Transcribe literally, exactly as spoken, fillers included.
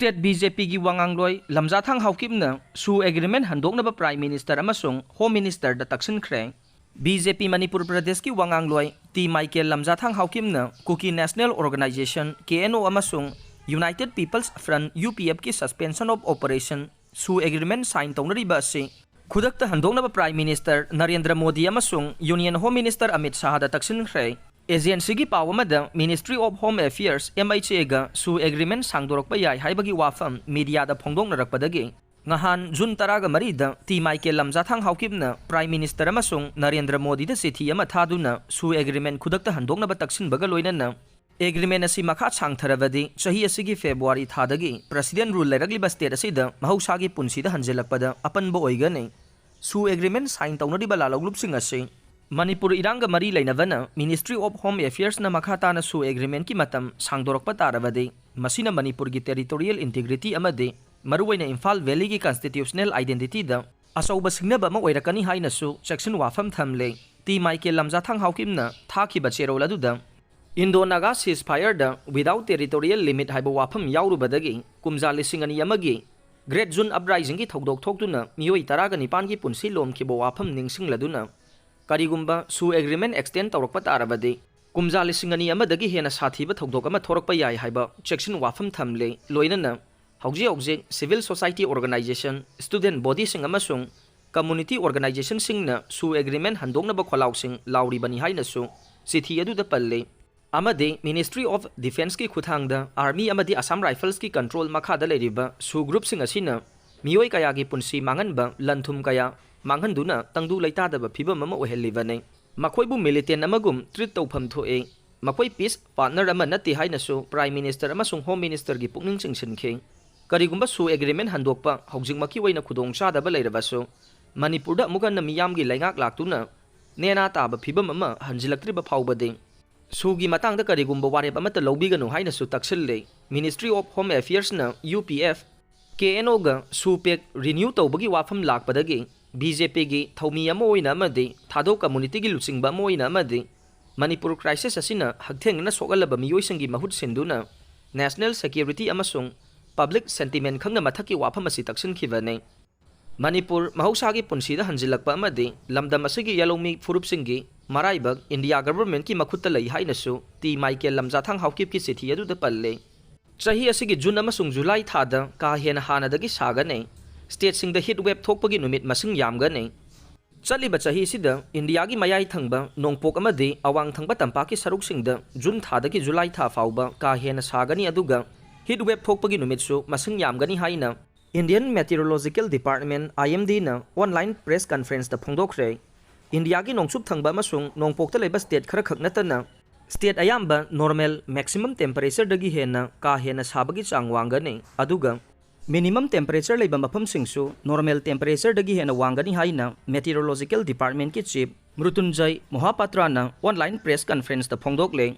State B J Pꯒꯤ ꯋꯥꯉꯥꯡꯂꯣꯏ ꯂꯝꯖꯥꯊꯥꯡ ꯍꯥꯎꯀꯤꯞꯅ ꯁꯨ agreement ꯍꯟꯗꯣꯛꯅꯕ Prime Ministerꯗ ꯑꯃꯁꯨꯡ Home Ministerꯗ ꯇꯛꯁꯤꯟꯈ꯭ꯔꯦ꯫ B J P Manipur ꯄ꯭ꯔꯗꯦꯁꯀꯤ ꯋꯥꯉꯥꯡꯂꯣꯏ ꯇꯤ ꯃꯥꯏꯀꯦꯜ ꯂꯝꯖꯥꯊꯥꯡ ꯍꯥꯎꯀꯤꯞꯅ Kuki National Organisation, K N O, ꯑꯃꯁꯨꯡ United People's Front, U P Fꯀꯤ Suspension of Operation ꯁꯨ agreement sign ꯇꯧꯅꯔꯤꯕ ꯑꯁꯤ ꯈꯨꯗꯛꯇ ꯍꯟꯗꯣꯛꯅꯕ Prime Minister ꯅꯔꯦꯟꯗ꯭ꯔ ꯃꯣꯗꯤ ꯑꯃꯁꯨꯡ Union Home Minister ꯑꯃꯤꯠ ꯁꯥꯍꯗ ꯇꯛꯁꯤꯟꯈ꯭ꯔꯦ꯫ Agencyꯒꯤ ꯄꯥꯎ ꯑꯃꯗ Ministry of Home Affairs, M H Aꯒ ꯁꯨ ꯑꯦꯒ꯭ꯔꯤꯃꯦꯟ ꯁꯥꯡꯗꯣꯔꯛꯄ ꯌꯥꯏ ꯍꯥꯏꯕꯒꯤ ꯋꯥꯐꯝ ꯃꯤꯗꯤꯌꯥꯗ ꯐꯣꯡꯗꯣꯛꯅꯔꯛꯄꯗꯒꯤ ꯉꯍꯥꯟ ꯖꯨꯟ ꯇꯔꯥꯒ ꯃꯔꯤꯗ T Michael Lamjathang ꯍꯥꯎꯀꯤꯞꯅ Prime Minister ꯑꯃꯁꯨꯡ ꯅꯔꯦꯟꯗ꯭ꯔ ꯃꯣꯗꯤꯗ ꯆꯤꯊꯤ ꯑꯃ ꯊꯥꯗꯨꯅ ꯁꯨ ꯑꯦꯒ꯭ꯔꯤꯃꯦꯟ ꯈꯨꯗꯛꯇ ꯍꯟꯗꯣꯛꯅꯕ ꯇꯛꯁꯤꯟꯕꯒ ꯂꯣꯏꯅꯅ ꯑꯦꯒ꯭ꯔꯤꯃꯦꯟ ꯑꯁꯤ ꯃꯈꯥ ꯁꯥꯡꯊꯔꯕꯗꯤ ꯆꯍꯤ ꯑꯁꯤꯒꯤ ꯐꯦꯕ꯭ꯔꯨꯋꯥꯔꯤ ꯊꯥꯗꯒꯤ President rule ꯂꯩꯔꯛꯂꯤꯕ state ꯑꯁꯤꯗ ꯃꯍꯧꯁꯥꯒꯤ ꯄꯨꯟꯁꯤꯗ ꯍꯟꯖꯤꯜꯂꯛꯄꯗ ꯑꯄꯟꯕ ꯑꯣꯏꯒꯅꯤ꯫ ꯁꯨ ꯑꯦꯒ꯭ꯔꯤꯃꯦꯟ ꯁꯥꯏꯟ ꯇꯧꯅꯔꯤꯕ ꯂꯥꯂꯧꯂꯨꯞꯁꯤꯡ ꯑꯁꯤ ꯃꯅꯤꯄꯨꯔ ꯏꯔꯥꯡꯒ ꯃꯔꯤ ꯂꯩꯅꯕꯅ Ministry of Home Affairsꯅ ꯃꯈꯥ ꯇꯥꯅ ꯁꯨ ꯑꯦꯒ꯭ꯔꯤꯃꯦꯟꯒꯤ ꯃꯇꯝ ꯁꯥꯡꯗꯣꯔꯛꯄ ꯇꯥꯔꯕꯗꯤ ꯃꯁꯤꯅ ꯃꯅꯤꯄꯨꯔꯒꯤ territorial integrity ꯑꯃꯗꯤ ꯃꯔꯨꯑꯣꯏꯅ ꯏꯝꯐꯥꯜ ꯚꯦꯂꯤꯒꯤ constitutional identityꯗ ꯑꯆꯧꯕ ꯁꯤꯡꯅꯕ ꯑꯃ ꯑꯣꯏꯔꯛꯀꯅꯤ ꯍꯥꯏꯅꯁꯨ ꯆꯦꯛꯁꯤꯟ ꯋꯥꯐꯝ ꯊꯝꯂꯦ꯫ ꯇꯤ ꯃꯥꯏꯀꯦꯜ ꯂꯝꯖꯥꯊꯥꯡ ꯍꯥꯎꯀꯤꯞꯅ ꯊꯥꯈꯤꯕ ꯆꯦꯔꯣꯜ ꯑꯗꯨꯗ Indo-Naga ceasefireꯗ without territorial limit ꯍꯥꯏꯕ ꯋꯥꯐꯝ ꯌꯥꯎꯔꯨꯕꯗꯒꯤ ꯀꯨꯝꯖꯥ ꯂꯤꯁꯤꯡ ꯑꯅꯤ ꯑꯃꯒꯤ Great June Uprisingꯒꯤ ꯊꯧꯗꯣꯛ ꯊꯣꯛꯇꯨꯅ ꯃꯤꯑꯣꯏ ꯇꯔꯥꯒ ꯅꯤꯄꯥꯟꯒꯤ ꯄꯨꯟꯁꯤ ꯂꯣꯝꯈꯤꯕ ꯋꯥꯐꯝ ꯅꯤꯡꯁꯤꯡꯂꯗꯨꯅ ꯀꯔꯤꯒꯨꯝꯕ ꯁꯨ ꯑꯦꯒ꯭ꯔꯤꯃꯦꯟ extend ꯇꯧꯔꯛꯄ ꯇꯥꯔꯕꯗꯤ ꯀꯨꯝꯖꯥ ꯂꯤꯁꯤꯡ ꯑꯅꯤ ꯑꯃꯗꯒꯤ ꯍꯦꯟꯅ ꯁꯥꯊꯤꯕ ꯊꯧꯗꯣꯛ ꯑꯃ ꯊꯣꯔꯛꯄ ꯌꯥꯏ ꯍꯥꯏꯕ ꯆꯦꯛꯁꯤꯟ ꯋꯥꯐꯝ ꯊꯝꯂꯦ꯫ ꯂꯣꯏꯅꯅ ꯍꯧꯖꯤꯛ ꯍꯧꯖꯤꯛ civil society organisation, student bodyꯁꯤꯡ ꯑꯃꯁꯨꯡ community organisationꯁꯤꯡꯅ ꯁꯨ ꯑꯦꯒ꯭ꯔꯤꯃꯦꯟ ꯍꯟꯗꯣꯛꯅꯕ ꯈꯣꯜꯂꯥꯎꯁꯤꯡ ꯂꯥꯎꯔꯤꯕꯅꯤ ꯍꯥꯏꯅꯁꯨ ꯆꯤꯊꯤ ꯑꯗꯨꯗ ꯄꯜꯂꯤ꯫ ꯑꯃꯗꯤ Ministry of Defenceꯀꯤ ꯈꯨꯠꯊꯥꯡꯗ Army ꯑꯃꯗꯤ Assam Riflesꯀꯤ control ꯃꯈꯥꯗ ꯂꯩꯔꯤꯕ ꯁꯨ groupꯁꯤꯡ ꯑꯁꯤꯅ ꯃꯤꯑꯣꯏ ꯀꯌꯥꯒꯤ ꯄꯨꯟꯁꯤ ꯃꯥꯡꯍꯟꯕ, ꯂꯟ ꯊꯨꯝ ꯀꯌꯥ ꯃꯥꯡꯍꯟꯗꯨꯅ ꯇꯪꯗꯨ ꯂꯩꯇꯥꯗꯕ ꯐꯤꯕꯝ ꯑꯃ ꯑꯣꯏꯍꯜꯂꯤꯕꯅꯤ꯫ ꯃꯈꯣꯏꯕꯨ militant ꯑꯃꯒꯨꯝ treat ꯇꯧꯐꯝ ꯊꯣꯛꯏ꯫ ꯃꯈꯣꯏ peace partner ꯑꯃ ꯅꯠꯇꯦ ꯍꯥꯏꯅꯁꯨ Prime Minister ꯑꯃꯁꯨꯡ Home Ministerꯒꯤ ꯄꯨꯛꯅꯤꯡ ꯆꯤꯡꯁꯤꯟꯈꯤ꯫ ꯀꯔꯤꯒꯨꯝꯕ ꯁꯨ ꯑꯦꯒ꯭ꯔꯤꯃꯦꯟ ꯍꯟꯗꯣꯛꯄ ꯍꯧꯖꯤꯛꯃꯛꯀꯤ ꯑꯣꯏꯅ ꯈꯨꯗꯣꯡꯆꯥꯗꯕ ꯂꯩꯔꯕꯁꯨ, ꯃꯅꯤꯄꯨꯔꯗ ꯑꯃꯨꯛ ꯍꯟꯅ ꯃꯤꯌꯥꯝꯒꯤ ꯂꯩꯉꯥꯛ ꯂꯥꯛꯇꯨꯅ ꯅꯦꯅꯥ ꯇꯥꯕ ꯐꯤꯕꯝ ꯑꯃ ꯍꯟꯖꯤꯜꯂꯛꯇ꯭ꯔꯤꯕ ꯐꯥꯎꯕꯗꯤ, ꯁꯨꯒꯤ ꯃꯇꯥꯡꯗ ꯀꯔꯤꯒꯨꯝꯕ ꯋꯥꯔꯦꯞ ꯑꯃꯠꯇ ꯂꯧꯕꯤꯒꯅꯨ ꯍꯥꯏꯅꯁꯨ ꯇꯛꯁꯤꯜꯂꯤ꯫ Ministry of Home Affairsꯅ U P F, K N Oꯒ ꯁꯨ pact renew ꯇꯧꯕꯒꯤ ꯋꯥꯐꯝ ꯂꯥꯛꯄꯗꯒꯤ B J Pꯒꯤ ꯊꯧꯃꯤ ꯑꯃ ꯑꯣꯏꯅ ꯑꯃꯗꯤ ꯊꯥꯗꯣ communityꯒꯤ ꯂꯨꯆꯤꯡꯕ ꯑꯃ ꯑꯣꯏꯅ ꯑꯃꯗꯤ ꯃꯅꯤꯄꯨꯔ crisis ꯑꯁꯤꯅ ꯍꯛꯊꯦꯡꯅꯅ ꯁꯣꯛꯍꯜꯂꯕ ꯃꯤꯑꯣꯏꯁꯤꯡꯒꯤ ꯃꯍꯨꯠ ꯁꯤꯟꯗꯨꯅ national security ꯑꯃꯁꯨꯡ Public sentiment ꯈꯪꯅ ꯃꯊꯛꯀꯤ ꯋꯥꯐꯝ ꯑꯁꯤ ꯇꯛꯁꯤꯟꯈꯤꯕꯅꯤ꯫ ꯃꯅꯤꯄꯨꯔ ꯃꯍꯧꯁꯥꯒꯤ ꯄꯨꯟꯁꯤꯗ ꯍꯟꯖꯤꯜꯂꯛꯄ ꯑꯃꯗꯤ ꯂꯝꯗꯝ ꯑꯁꯤꯒꯤ ꯌꯦꯜꯍꯧꯃꯤ ꯐꯨꯔꯨꯞꯁꯤꯡꯒꯤ ꯃꯔꯥꯏꯕꯛ ꯏꯟꯗꯤꯌꯥ ꯒꯚꯔꯟꯃꯦꯟꯠꯀꯤ ꯃꯈꯨꯠꯇ ꯂꯩ ꯍꯥꯏꯅꯁꯨ ꯇꯤ ꯃꯥꯏꯀꯦꯜ ꯂꯝꯖꯥꯊꯥꯡ ꯍꯥꯎꯀꯤꯞꯀꯤ ꯆꯤꯊꯤ ꯑꯗꯨꯗ ꯄꯜꯂꯤ꯫ ꯆꯍꯤ ꯑꯁꯤꯒꯤ ꯖꯨꯟ ꯑꯃꯁꯨꯡ ꯖꯨꯂꯥꯏ ꯊꯥꯗ ꯀꯥ ꯍꯦꯟꯅ ꯍꯥꯟꯅꯗꯒꯤ ꯁꯥꯒꯅꯤ꯫ ꯁ꯭ꯇꯦꯠꯁꯤꯡꯗ heat wave ꯊꯣꯛꯄꯒꯤ ꯅꯨꯃꯤꯠ ꯃꯁꯤꯡ ꯌꯥꯝꯒꯅꯤ꯫ ꯆꯠꯂꯤꯕ ꯆꯍꯤꯁꯤꯗ ꯏꯟꯗꯤꯌꯥꯒꯤ ꯃꯌꯥꯏ ꯊꯪꯕ ꯅꯣꯡꯄꯣꯛ ꯑꯃꯗꯤ ꯑꯋꯥꯡ ꯊꯪꯕ ꯇꯝꯄꯥꯛꯀꯤ ꯁꯔꯨꯛꯁꯤꯡꯗ ꯖꯨꯟ ꯊꯥꯗꯒꯤ ꯖꯨꯂꯥꯏ ꯊꯥ ꯐꯥꯎꯕ ꯀꯥ ꯍꯦꯟꯅ ꯁꯥꯒꯅꯤ, ꯑꯗꯨꯒ heat wave ꯊꯣꯛꯄꯒꯤ ꯅꯨꯃꯤꯠꯁꯨ ꯃꯁꯤꯡ ꯌꯥꯝꯒꯅꯤ ꯍꯥꯏꯅ Indian Meteorological Department, IMDꯅ online press conferenceꯇ ꯐꯣꯡꯗꯣꯛꯈ꯭ꯔꯦ꯫ ꯏꯟꯗꯤꯌꯥꯒꯤ ꯅꯣꯡꯆꯨꯞ ꯊꯪꯕ ꯑꯃꯁꯨꯡ ꯅꯣꯡꯄꯣꯛꯇ ꯂꯩꯕ ꯁ꯭ꯇꯦꯠ ꯈꯔꯈꯛ ꯅꯠꯇꯅ ꯁ꯭ꯇꯦꯠ ꯑꯌꯥꯝꯕ normal maximum temperatureꯗꯒꯤ ꯍꯦꯟꯅ ꯀꯥ ꯍꯦꯟꯅ ꯁꯥꯕꯒꯤ ꯆꯥꯡ ꯋꯥꯡꯒꯅꯤ, ꯑꯗꯨꯒ minimum temperature ꯂꯩꯕ ꯃꯐꯝꯁꯤꯡꯁꯨ normal temperatureꯗꯒꯤ ꯍꯦꯟꯅ ꯋꯥꯡꯒꯅꯤ ꯍꯥꯏꯅ Meteorological Departmentꯀꯤ chief ꯃ꯭ꯔꯨꯇꯨꯟꯖꯌ ꯃꯣꯍꯥꯄꯥꯇ꯭ꯔꯥꯅ online press conferenceꯇ ꯐꯣꯡꯗꯣꯛꯂꯦ꯫